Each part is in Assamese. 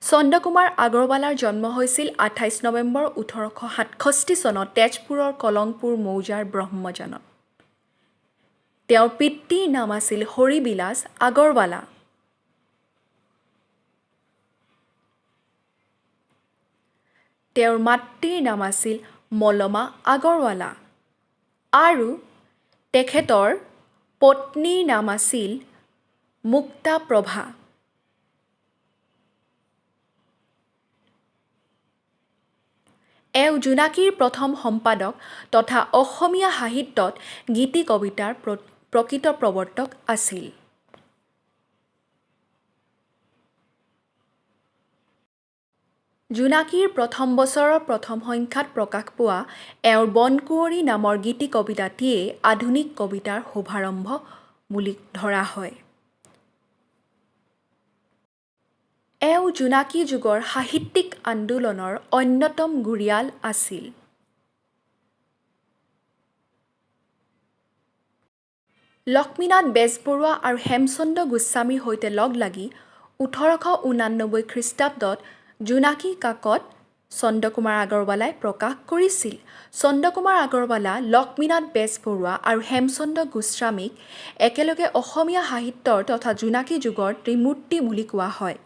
চন্দ্ৰকুমাৰ আগৰৱালাৰ জন্ম হৈছিল 28 নৱেম্বৰ 1867 চনত তেজপুৰৰ কলংপুৰ মৌজাৰ ব্ৰহ্মজানত। তেওঁৰ পিতৃৰ নাম আছিল হৰিবিলাস আগৰৱালা। তেওঁৰ মাতৃৰ নাম আছিল মলমা আগৰৱালা আৰু তেখেতৰ পত্নীৰ নাম আছিল মুক্তাপ্ৰভা। এওঁ জোনাকীৰ প্ৰথম সম্পাদক তথা অসমীয়া সাহিত্যত গীতি কবিতাৰ প্ৰকৃত প্ৰৱৰ্তক আছিল। জোনাকীৰ প্ৰথম বছৰৰ প্ৰথম সংখ্যাত প্ৰকাশ পোৱা এওঁৰ বনকুঁৱৰী নামৰ গীতি কবিতাটিয়েই আধুনিক কবিতাৰ শুভাৰম্ভ বুলি ধৰা হয়। এওঁ জোনাকী যুগৰ সাহিত্যিক আন্দোলনৰ অন্যতম গুৰিয়াল আছিল। লক্ষ্মীনাথ বেজবৰুৱা আৰু হেমচন্দ্ৰ গোস্বামীৰ সৈতে লগ লাগি 1889 খ্ৰীষ্টাব্দত জোনাকী কাকত চন্দ্ৰকুমাৰ আগৰৱালাই প্ৰকাশ কৰিছিল। চন্দ্ৰকুমাৰ আগৰৱালা, লক্ষ্মীনাথ বেজবৰুৱা আৰু হেমচন্দ্ৰ গোস্বামীক একেলগে অসমীয়া সাহিত্যৰ তথা জোনাকী যুগৰ ত্ৰিমূৰ্তি বুলি কোৱা হয়।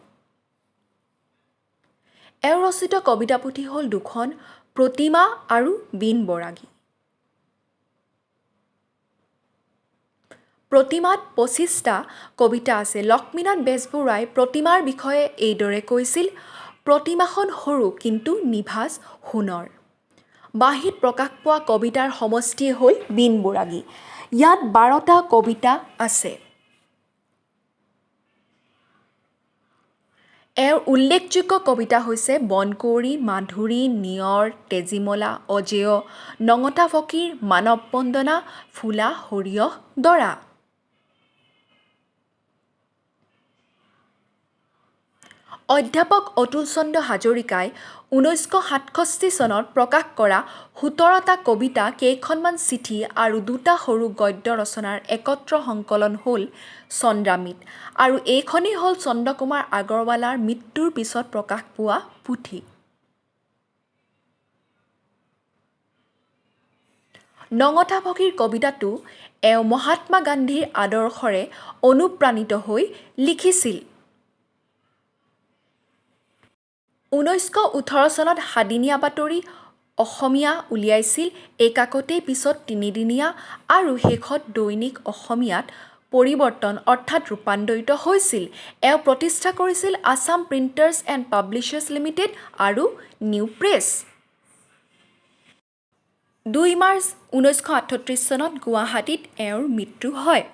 এওঁ ৰচিত কবিতা পুথি হ'ল দুখন, প্ৰতিমা আৰু বীণ বৰাগী। প্ৰতিমাত 25টা কবিতা আছে। লক্ষ্মীনাথ বেজবৰুৱাই প্ৰতিমাৰ বিষয়ে এইদৰে কৈছিল, প্ৰতিমাখন সৰু কিন্তু নিভাঁজ সোণৰ। বাঁহীত প্ৰকাশ পোৱা কবিতাৰ সমষ্টিয়ে হ'ল বীণ বৰাগী। ইয়াত 12টা কবিতা আছে। এওঁৰ উল্লেখযোগ্য কবিতা হৈছে বনকুঁৱৰী, মাধুৰী, নিয়ৰ, তেজীমলা, অজেয়, নঙঠা ফকীৰ, মানৱ বন্দনা, ফুলা সৰিয়হ ডৰা। অধ্যাপক অতুল চন্দ্ৰ হাজৰিকাই 1967 চনত প্ৰকাশ কৰা 17টা কবিতা, কেইখনমান চিঠি আৰু দুটা সৰু গদ্য ৰচনাৰ একত্ৰ সংকলন হ'ল চন্দ্ৰামৃত আৰু এইখনেই হ'ল চন্দ্ৰকুমাৰ আগৰৱালাৰ মৃত্যুৰ পিছত প্ৰকাশ পোৱা পুথি। নঙঠা ফকীৰ কবিতাটো এওঁ মহাত্মা গান্ধীৰ আদৰ্শৰে অনুপ্ৰাণিত হৈ লিখিছিল। 1918 চনত সাদিনীয়া বাতৰি অসমীয়া উলিয়াইছিল। এই কাকতেই পিছত তিনিদিনীয়া আৰু শেষত দৈনিক অসমীয়াত পৰিৱৰ্তন অৰ্থাৎ ৰূপান্তৰিত হৈছিল। এওঁ প্ৰতিষ্ঠা কৰিছিল Assam printers and publishers limited আৰু নিউ প্ৰেছ। 2 মাৰ্চ 1938 চনত গুৱাহাটীত এওঁৰ মৃত্যু হয়।